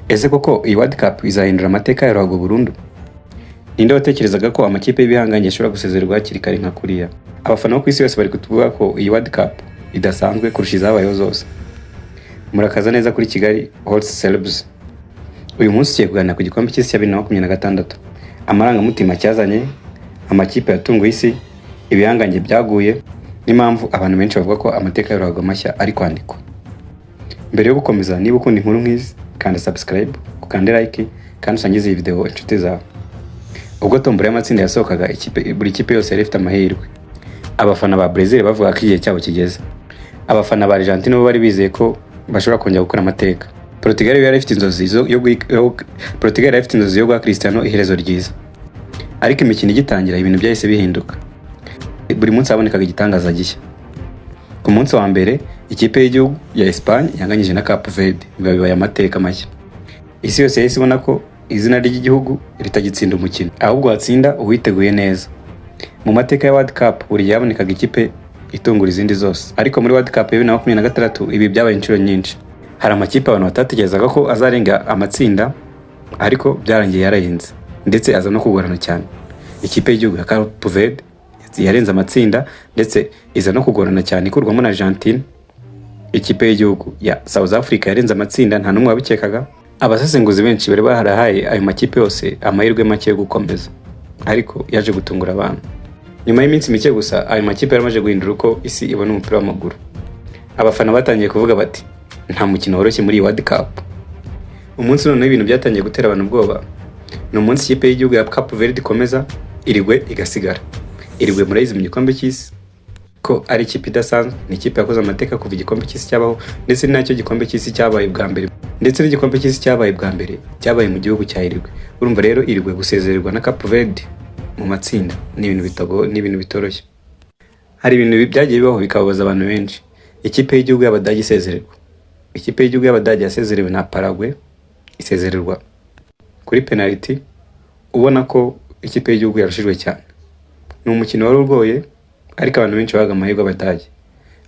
Ese koko iyi World Cup izahindura amateka ya ruhago burundu? Ninde watekerezaga ko amakipe y'ibihangange ashobora gusezererwa hakiri kare nka kuriya? Abafana bo ku isi yose bari kutuvuga ko iyi World Cup idasanzwe kurusha izabayeho zose. Murakaza neza kuri Kigali Hot Celebs. Uyu munsi tugiye kuganira ku gikombe cy'isi cya 2026, amarangamutima cyazanye, amakipe yatunguye isi, ibihangange byaguye, n'impamvu abantu benshi bavuga ko amateka ya ruhago mashya ari kwandikwa. Mbere yo gukomeza, niba ukunda inkuru nk'izi, kanda subscribe, ukande like kandi usangize iyi video inshuti zawe. Ubwo tombora y'amatsinda yasohokaga, buri kipe yose yari ifite amahirwe. Abafana ba Brazil bavuga ko igihe cyabo kigeze. Abafana ba Argentine bo bari bizeye ko bashobora kongera gukora amateka. Portugal yari ifite inzozi yo guha Cristiano iherezo ryiza. Ariko imikino igitangira, ibintu byahise bihinduka. Buri munsi habonekaga igitangaza gishya. Ku munsi wa mbere, ikipe y'igihugu ya Espagne yanganyije na Cape Verde, biba bibaye amateka mashya. Isi yose yahise ibona ko izina ry'igihugu ritagitsinda umukino, ahubwo hatsinda uwiteguye neza. Mu mateka ya World Cup, buri gihe habonekaga ikipe itungura izindi zose, ariko muri World Cup ya 2026 ibi byabaye inshuro nyinshi. Hari amakipe abantu batatekerezaga ko azarenga amatsinda, ariko byarangiye yararenze, ndetse aza no kugorana cyane. Ikipe y'igihugu ya Cape Verde yarenze amatsinda, ndetse iza no kugorana cyane ikurwamo na Argentine. Ikipe y'igihugu ya South Africa yarenze amatsinda, nta n'umwe wabikekaga. Abasesenguzi benshi bari barahaye ayo makipe yose amahirwe make yo gukomeza, ariko yaje gutungura abantu. Nyuma y'iminsi mike gusa, ayo makipe yaramaze guhindura uko isi ibona umupira w'amaguru. Abafana batangiye kuvuga bati: "Nta mukino woroshye muri iyi World Cup." Umunsi noneho ibintu byatangiye gutera abantu ubwoba ni umunsi ikipe y'igihugu ya Cape Verde ikomeza, Uruguay igasigara. Uruguay murayizi mu gikombe cy'isi ko ari ikipe idasanzwe. Ni ikipe yakoze amateka kuva igikombe cy'isi cyabaho, ndetse ni nacyo gikombe cy'isi cyabaye bwa mbere, ndetse n'igikombe cy'isi cyabaye bwa mbere cyabaye mu gihugu cya Uruguay. Urumva rero, Uruguay gusezererwa na Cape Verde mu matsinda ni ibintu bitoroshye. Hari ibintu byagiye bibaho bikababaza abantu benshi. Ikipe y'igihugu y'Abadage isezererwa, ikipe y'igihugu y'Abadage yasezerewe na Paraguay, isezererwa kuri penaliti, ubona ko ikipe y'igihugu yarushijwe cyane. Ni umukino wari ugoye, ariko abantu benshi bahaga amahirwe Abadage,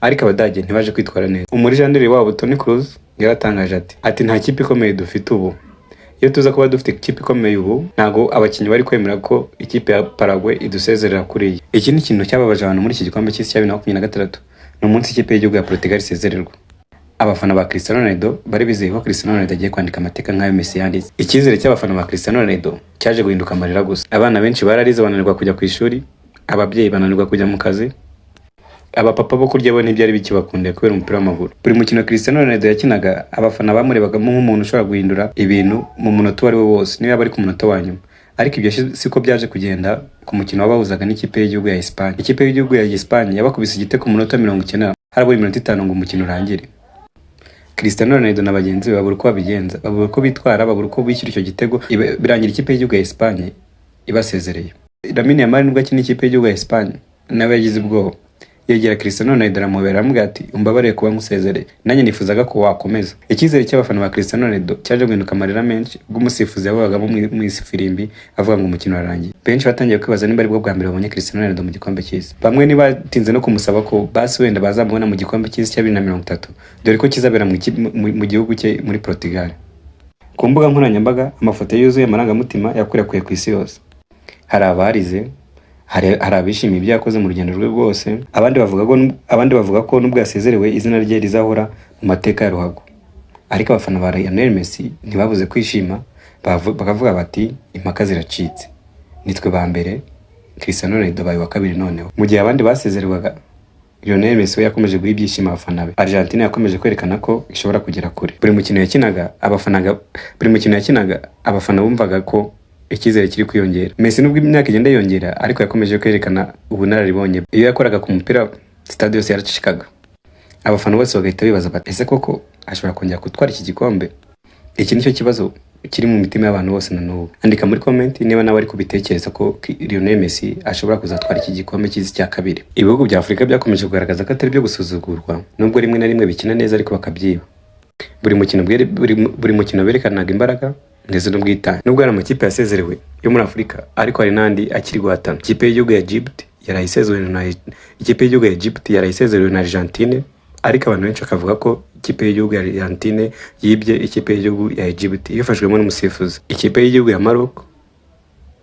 ariko Abadage ntibaje kwitwara neza. Umulegendary wabo Toni Kroos yaratangaje ati: "Nta kipe ikomeye dufite ubu. Iyo tuza kuba dufite ikipe ikomeye ubu, ntabwo abakinnyi bari kwemera ko ikipe ya Paraguay idusezerera kuriya." Ikindi kintu cyababaje abantu muri iki gikombe cy'isi cya 2026 ni umunsi ikipe y'igihugu ya Portugal isezererwa. Abafana ba Cristiano Ronaldo bari bizeye ko Cristiano Ronaldo agiye kwandika amateka nk'ayo Messi yanditse. Icyizere cy'abafana ba Cristiano Ronaldo cyaje guhinduka amarira gusa. Abana benshi bararize bananirwa kujya ku ishuri, ababyeyi bananirwa kujya mu kazi, abapapa bo kurya bo ntibyari bikibakundiye kubera umupira w'amaguru. Buri mukino Cristiano Ronaldo yakinaga, abafana bamurebagamo nk'umuntu ushobora guhindura ibintu mu munota uwo ari wo wose, niyo yaba ari ku munota wa nyuma. Ariko ibyo siko byaje kugenda ku mukino wabahuzaga n'ikipe y'igihugu ya Espagne. Ikipe y'igihugu ya Espagne yabakubise igitego ku munota 90, harabura iminota 5 ngo umukino urangire. Cristiano Ronaldo na bagenzi be babura uko babigenza, babura uko bitwara, babura uko bishyura icyo gitego, birangira ikipe y'igihugu ya Espagne ibasezereye. Lamine Yamal, nubwo akina ikipe y'igihugu ya Espagne, nawe yagize ubwoba, yegera Cristiano Ronaldo aramubera, aramubwira ati: "Umbabarire kuba nkusezereye, nanjye nifuzaga ko wakomeza." Icyizere cy'abafana ba Cristiano Ronaldo cyaje guhinduka amarira menshi ubwo umusifuzi yababagamo mu ifirimbi avuga ngo umukino urarangiye. Benshi batangiye kwibaza niba aribwo bwa mbere babonye Cristiano Ronaldo mu gikombe cy'isi. Bamwe ntibatinze no kumusaba ko basi wenda bazamubona mu gikombe cy'isi cya 2030, dore ko kizabera mu gihugu cye muri Portugal. Ku mbuga nkoranyambaga, amafoto yuzuye amarangamutima yakwirakwiye ku isi yose. Hari abarize, hari abishimiye ibyo yakoze mu rugendo rwe rwose, abandi bavuga ko nubwo yasezerewe, izina rye rizahora mu mateka ya ruhago. Ariko abafana ba Lionel Messi ntibabuze kwishima, bakavuga bati: "Impaka ziracitse, nitwe ba mbere, Cristiano Ronaldo abaye uwa kabiri." Noneho mu gihe abandi basezererwaga, Lionel Messi we yakomeje guha ibyishimo abafana be. Argentina yakomeje kwerekana ko ishobora kugera kure. Buri mukino yakinaga, abafana bumvaga ko icyizere kiri kwiyongera. Messi, nubwo imyaka igenda yiyongera, ariko yakomeje kwerekana ubunararibonye. Iyo yakoraga ku mupira, stade yose yaracishikaga, abafana bose bagahita bibaza bati: "Ese koko ashobora kongera gutwara iki gikombe?" Iki nicyo kibazo kiri mu mitima y'abantu bose na n'ubu. Andika muri comment niba nawe ari kubitekereza ko Lionel Messi ashobora kuzatwara iki gikombe cy'isi cya kabiri. Ibihugu bya Afurika byakomeje kugaragaza ko atari byo gusuzugurwa, nubwo rimwe na rimwe bikina neza ariko bakabyiba. Buri mukino berekanaga imbaraga ndetse n'ubwitange. Nubwo hari amakipe yasezerewe yo muri Afurika, ariko hari n'andi akiri guhatana. Ikipe y'igihugu ya Egypt yaraye isezerewe na Argentine, ariko abantu benshi bakavuga ko ikipe y'igihugu ya Egypt ishobora kuzatwara iki gikombe cy'isi. Ikipe y'igihugu ya Argentine yibye ikipe y'igihugu ya Egypt ibifashijwemo n'umusifuzi. Ikipe y'igihugu ya Maroc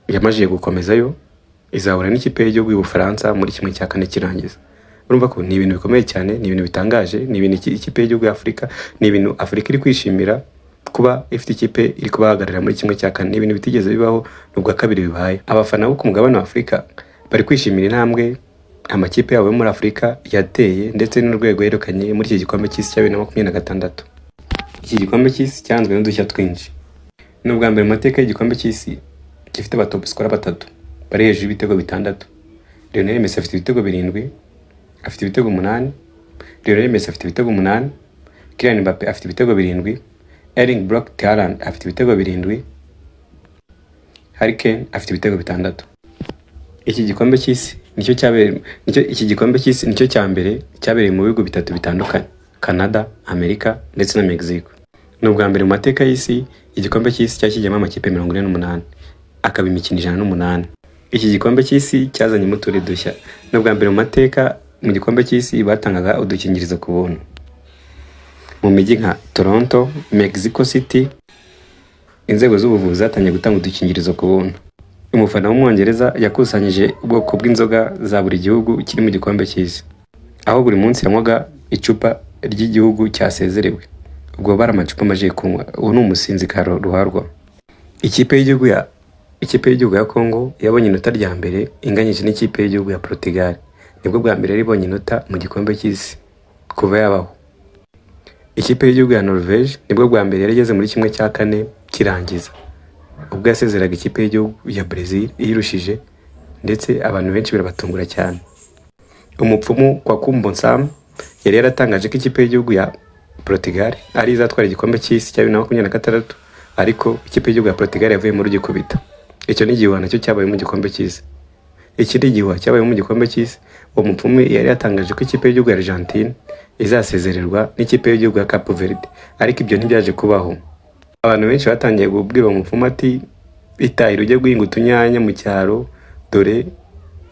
yamajije gukomezayo, izahura n'ikipe y'igihugu y'Ubufaransa muri 1/4 kirangiza. Urumva ko ni ibintu bikomeye cyane, ni ibintu bitangaje, ni ibintu ikipe y'igihugu ya Afurika, ni ibintu Afurika iri kwishimira kuba ifite ikipe iri kubahagararira muri 1/4. Ni ibintu bitigeze bibaho, ni ubwa kabiri bibaye. Abafana bo ku mugabane wa Afurika bari kwishimira intambwe amakipe yabo yo muri Afurika yateye ndetse n'urwego yerekanye muri iki gikombe cy'isi cya 2026. Iki gikombe cy'isi cyaranzwe n'udushya twinshi. Ni ubwa mbere mu mateka y'igikombe cy'isi gifite aba top scorer batatu bari hejuru y'ibitego bitandatu. Lionel Messi afite ibitego birindwi, afite ibitego umunani. Lionel Messi afite ibitego umunani, Kylian Mbappe afite ibitego birindwi, Erling Braut Haaland afite ibitego birindwi, Harry Kane afite ibitego bitandatu. Iki gikombe cy'isi nicyo cyabereye nicyo iki gikombe cy'isi nicyo cya mbere cyabereye mu bihugu bitatu bitandukanye: Canada, Amerika ndetse na Mexico. Ni ubwa mbere mu mateka y'isi igikombe cy'isi cyari kijyamo amakipe 48, akaba imikino 108. Iki gikombe cy'isi cyazanyemo utundi dushya. Ni ubwa mbere mu mateka mu gikombe cy'isi batangaga udukingirizo ku buntu. Mu mijyi nka Toronto, Mexico City, inzego z'ubuvuzi zatangiye gutanga udukingirizo ku buntu. Umufana w'Umwongereza yakusanyije ubwoko bw'inzoga za buri gihugu kiri mu gikombe cy'isi, aho buri munsi yanywaga icupa ry'igihugu cyasezerewe. Ubwo bari amacupa amaze kunywa. Uwo ni umusinzi ruharwa. Ikipe y'igihugu ya Congo yabonye inota rya mbere inganyije n'ikipe y'igihugu ya Portugal. Nibwo bwa mbere yari ibonye inota mu gikombe cy'isi kuva yabaho. Ikipe y'igihugu ya Norvège nibwo bwa mbere yari igeze muri 1/4 kirangiza, ubwo yasezeraga ikipe y'igihugu ya Brazil iyirushije, ndetse abantu benshi birabatungura cyane. Umupfumu Kwaku Mbonsam yari yaratangaje ko ikipe y'igihugu ya Portugal ari izatwara igikombe cy'isi cya 2026, ariko ikipe y'igihugu ya Portugal yavuye muri rugikubita. Icyo ni igihuha nacyo cyabaye mu gikombe cy'isi. Ikindi gihuha cyabaye mu gikombe cy'isi, uwo mupfumu yari yatangaje ko ikipe y'igihugu ya Argentine izasezererwa n'ikipe y'igihugu ya Cape Verde, ariko ibyo ntibyaje kubaho. Abantu benshi batangiye kubwira uwo mupfumu ati: "Itahira ujye guhinga utunyanya mu cyaro, dore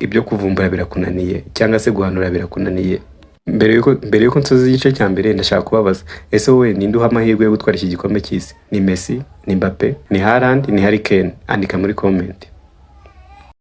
ibyo kuvumbura birakunaniye cyangwa se guhanura birakunaniye." Mbere yuko nsoza igice cya mbere, ndashaka kubabaza: ese wowe ninde uha amahirwe yo gutwara iki gikombe cy'isi? Ni Messi, ni Mbappe, ni Haaland, ni Harry Kane? Andika muri comment.